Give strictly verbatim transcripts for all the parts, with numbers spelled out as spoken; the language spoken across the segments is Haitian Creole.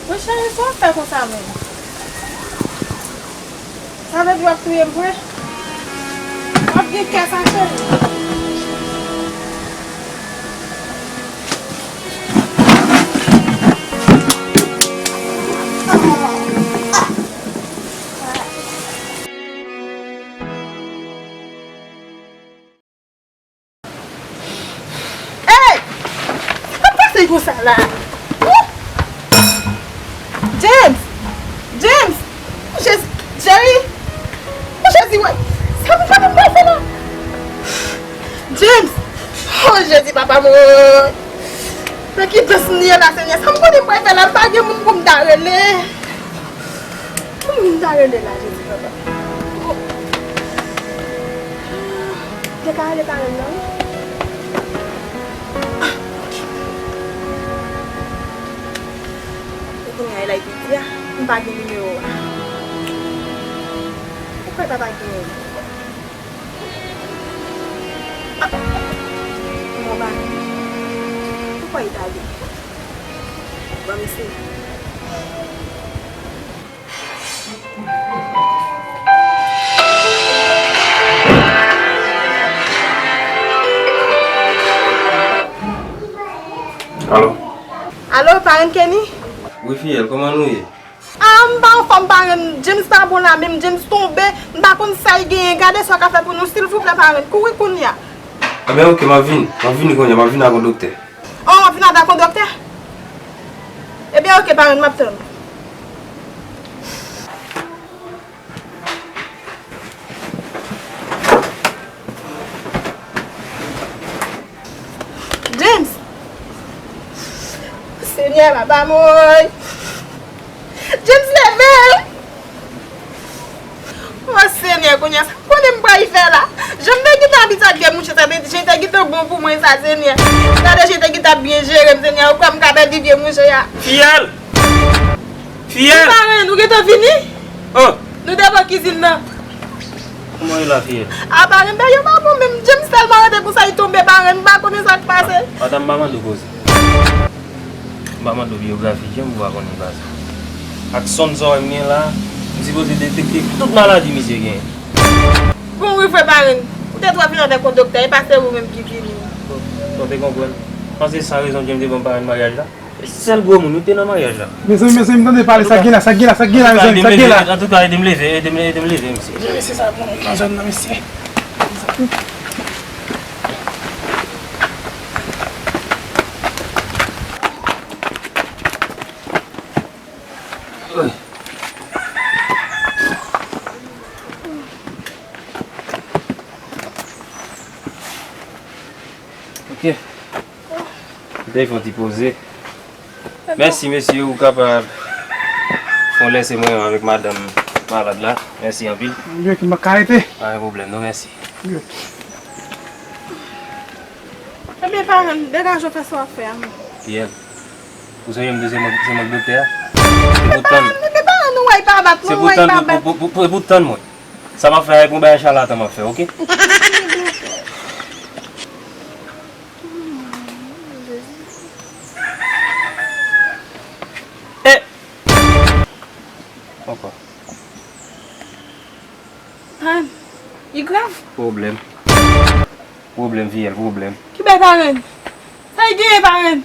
Mwen cheri, sa w ap fè konsa menm? Sa vle di w ap touye m vre? W ap gen kè sa, cheri? Ey! Sa k ap pase konsa la? Woup! James! James! Jezi! Cheri! O Jezi, wè! Sa pou papa m pral fè la? James! O Jezi, papa m! Nan ki dans m ye la, Senyè? Sa m konnen m pral fè la? M pa gen moun pou m ta rele. Pou m ta rele la, Jezi, papa. Te ka rele parenn nan, wi. E kounye a, e la epi di a, m pa gen nimewo a. Poukò l pa pa gen? Mwen ba li. Poukò l ta li? Ban m eseye. Alo? Alo, parenn Kenny? Wi, fiyèl, kòman nou ye? Ah, m pa anfòm, parenn. James pa bon la menm. James tonbe. M pa konn sa l genyen. Gade sa w ka fè pou nou, silvouplè, parenn. Kouri kounye a. Enben, oke, m ap vini. M ap vini kounye a. M ap vini ak yon doktè. Oh, w ap vin avèk yon doktè? Ebyen, oke, parenn, m ap tann. James! Senyè, papa m, woy! James, leve! O Senyè, kounye a, sa m konnen m pral fè la? Jan m te gentan abitye ak vye mouche sa, te, jan te gentan bon pou mwen sa, Senyè. Gade jan te gentan ap byen jere m, Senyè. Ou kwè m ka pèdi vye mouche a? Fiyèl! Fiyèl! Parenn, ou gentan vini? Oh! Nou devan kizin nan. Kòman w ye la, fiyèl? A, parenn, bagay yo pa bon menm. James tèlman rete konsa, li tonbe, parenn, m pa konnen sa k pase. Madanm, m pa mande w koze. M pa mande w biyografi James, ou pa konnen li pase. Ak sòm sa w wè m gen la, m sipoze detekte tout maladi misye genyen. Bon, wi, vrè, parenn. Ou te dwe vin avèk yon doktè, e pa se ou menm ki vini. Bon, bon, te konprann. Panse sa rezon James te ban m parenn maryaj la. Sèl gwo moun wi te nan maryaj la. Mezanmi, mezanmi, tande pale, sa gen la, sa gen la, sa gen la, mezanmi, sa gen la. Antouka, ede m leve, ede m, ede m leve, mesye. Mesye, sa bon nan zòn nan, mesye. Ok. M te fè yon ti poze. Mèsi, mesye, ou kapab fè yon lèse mwen avèk madanm malad la. Mèsi anpil. Mwen ki m pa ka rete. Pa gen pwoblèm, non, mèsi. Ebyen, parenn, degaje w fè sa w ap fè a, non. Fiyèl, ou sonje m di w se mwen, se mwen k doktè a? Se pou tann. Ebyen, parenn, ou wè, l pa bat mwen, ou wè, l pa bat. Se pou tann mwen. Sa m ap fè a, e pou yon bagay chalatan m ap fè, ok? Eh! Ankò. Parenn, li grav. Pwoblèm. Pwoblèm, fiyèl, pwoblèm. Ki bay parenn? Sa l genyen, parenn?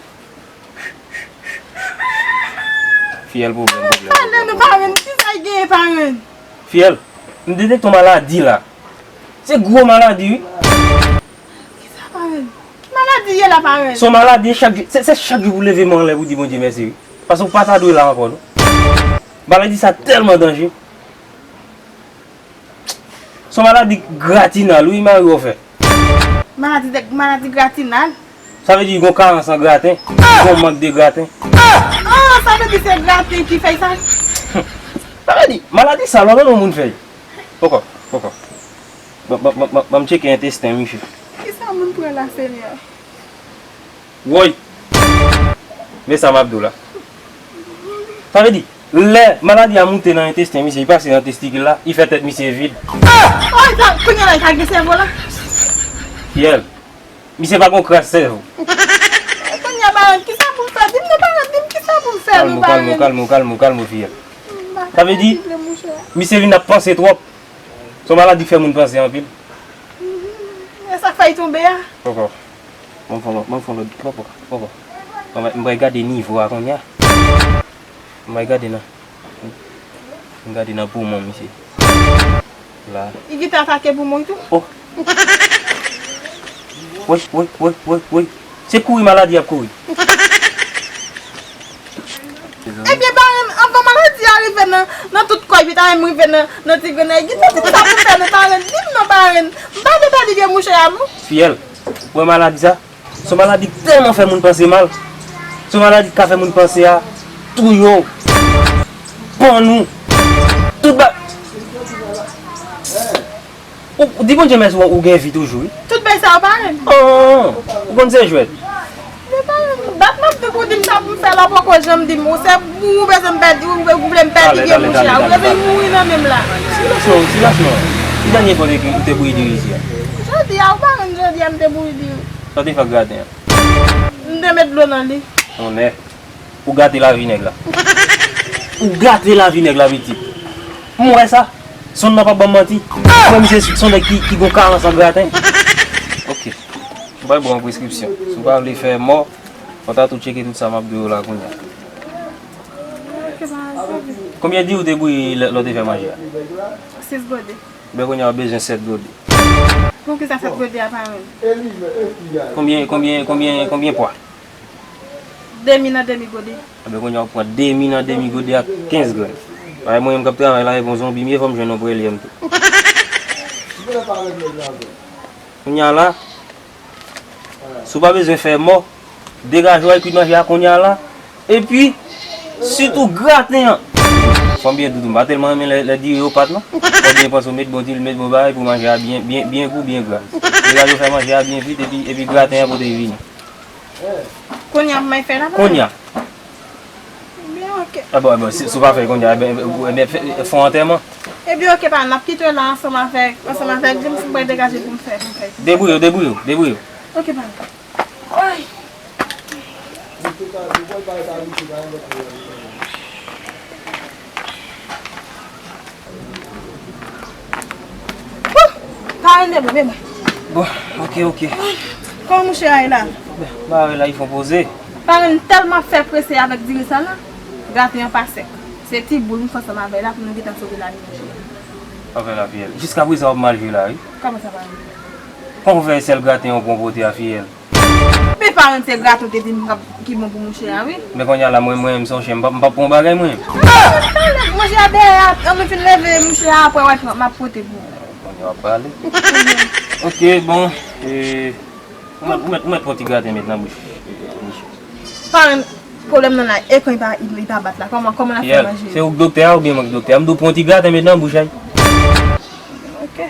Fiyèl, pwoblèm, pwoblèm. Pale nou, parenn, ki sa l genyen, parenn? Fiyèl, m detekte yon maladi la. Se gwo maladi, wi. Ki sa, parenn? Ki maladi ye la, parenn? Se yon maladi, chak jou, se, se chak jou pou w leve men w anlè pou w di Bondye mèsi, wi. Paske w pa ta dwe la ankò, non. Maladi sa tèlman danje. Se yon maladi gratinal, wi, mari w fè. Maladi de, maladi gratinal? Sa vle di gon karans an graten, gon mank de graten. Ah, sa vle di se graten ki fè sa? Sa vle di, maladi sa, lò nan moun fè. Poko, poko. Ban, ban, ban, ban, ban m tcheke entesten misye. Kisa moun pran la, Senyè? Woy! Men sa m ap di w la. Sa vle di, lè maladi a moute nan entesten misye, li pase nan testikil la, li fè tèt misye vid. Ah! Oh, sa, kounye a la, li ka gen sèvo la? Fiyèl, misye pa gon kras sèvo. Kounye a, parenn, kisa pou m fè? Di m non, parenn, di m kisa pou m Kalm ou, kalm ou, kalm ou, kalm ou, kalm ou, fiyèl. Sa vle di, misye vin ap panse twòp. Se yon maladi k fè moun panse anpil. E sa k fè l tonbe a? Poko. Mwen fè lòt, mwen fè lòt, poko, poko. Mwen pral gade nivo a kounye a. Mwen pral gade nan. Mwen gade nan poumon misye. La. Li gentan atake poumon tou. Oh. Woy, woy, woy, woy, woy. Se kouri maladi ap kouri. Ebyen, parenn, anvan maladi a rive nan, nan tout kò, epi ta menm rive nan, nan ti grenn, gentan tout sa pou fè, men parenn, di m non, parenn. M pa vle pèdi vye mouche a, non. Fiyèl, ou wè maladi sa? Se yon maladi k tèlman fè moun panse mal. Se yon maladi k ka fè moun panse a touye w, pann ou, tout ba. Ou, ou di Bondye mèsi, ou, ou gen vi toujou, wi. Tout bagay sa yo pa renn. Oh, ou konn se jwèt. Men pa renn. Dat m ap tann pou w di m sa pou m fè la, w poko janm di m. Ou se ou bezwen m pèdi, ou, ou vle m pèdi vye mouche a. Ou bezwen m mouri nan men m la. Silans non, silans non. Ki dènye fwa ou te, ou te bouyi diri isi a? Jodi a, ou pa renn jodi a m te bouyi diri. Sa w te fè ak graten an? M te met dlo nan li. Tonnè. Ou gate lavi nèg la. Ou gate lavi nèg la, pitit. M wè sa. Sonn nan p ap ban m manti. Mwen, misye se yon nèg ki, ki gon karans an graten. Ok. M pral ba w yon preskripsyon. Si w pa vle fè mò, fò w ta tou tcheke tout sa m ap di w la kounye a. Konbyen diri ou te bouyi lè, lè w te fè manje a? Sis gode. Ben, kounye a, w bezwen sèt gode. Poukisa sèt gode a pa menm? Konbyen, konbyen, konbyen, konbyen pwa? Demi nan demi gode. Enben, kounye a, w pran demi nan demi gode ak kenz grenn. Paske mwen menm k ap travay la, e bon zonbi m ye, fò m jwenn yon prelye m tou. Kounye a la, si w pa bezwen fè mò, degaje w al kwit manje a kounye a la. Epi, sitou graten an. Fò m byen di w tou, m pa tèlman renmen lè, lè diri yo pat non. Fò w byen panse w met bon diri, met bon bagay pou manje a byen, byen, byen gou, byen gra. Degaje w fè manje a byen vit, epi, epi graten an pote vini. Kounye a pou mwen fè la, pa? Kounye a. Ebyen, ok. A bon, a bon, si, si w pa fè kounye a, ebyen, ebyen, fè, fè yon antèman. Ebyen, ok, pa, n ap kite w la ansanm avèk, ansanm avèk James, m pral degaje pou m fè, pou m fè. Debouye w, debouye w, debouye w. Ok, pa. Ay. Wouh! Parenn, debouye mwen. Bon, ok, ok. Kòman mouche a ye la? Ben, ba wè la, il faut poze. Parenn, tèlman fè prese avèk diri sa la, graten an pa sèk. Se ti boul m fè ansanm avè l la pou nou gentan sove lavi mouche a. Avè la, fiyèl. Jiskaprezan w ap mal jwe la, wi. Kòman sa pa mal jwe? Kòman w fè sèl graten an w pran pote a, fiyèl? Men parenn, se graten w te di m k ap, ki bon pou mouche a, wi. Men kounye a la, mwen, mwen menm, se yon chen, m p ap, m p ap pran yon bagay, mwen. Ah! Talè, manje a dèyè a, an nou fin leve, mouche a, apre, w ap, m ap pote pou ou. Kounye a w ap pale. Ok, bon, e, ou mèt, ou mèt, ou mèt pran ti graten met nan bouch, e, mouche. Parenn, pwoblèm nan la, e kan li pa, li, li pa bat la, kòman, kòman l ap fè manje? Se ou k doktè a oubyen mwen k doktè a? M di w pran ti graten met nan bouch, ay. Ok.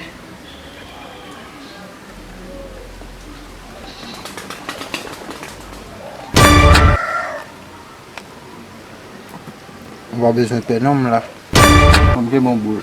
Ou pa bezwen pè non, m la. Fò m te bon boul.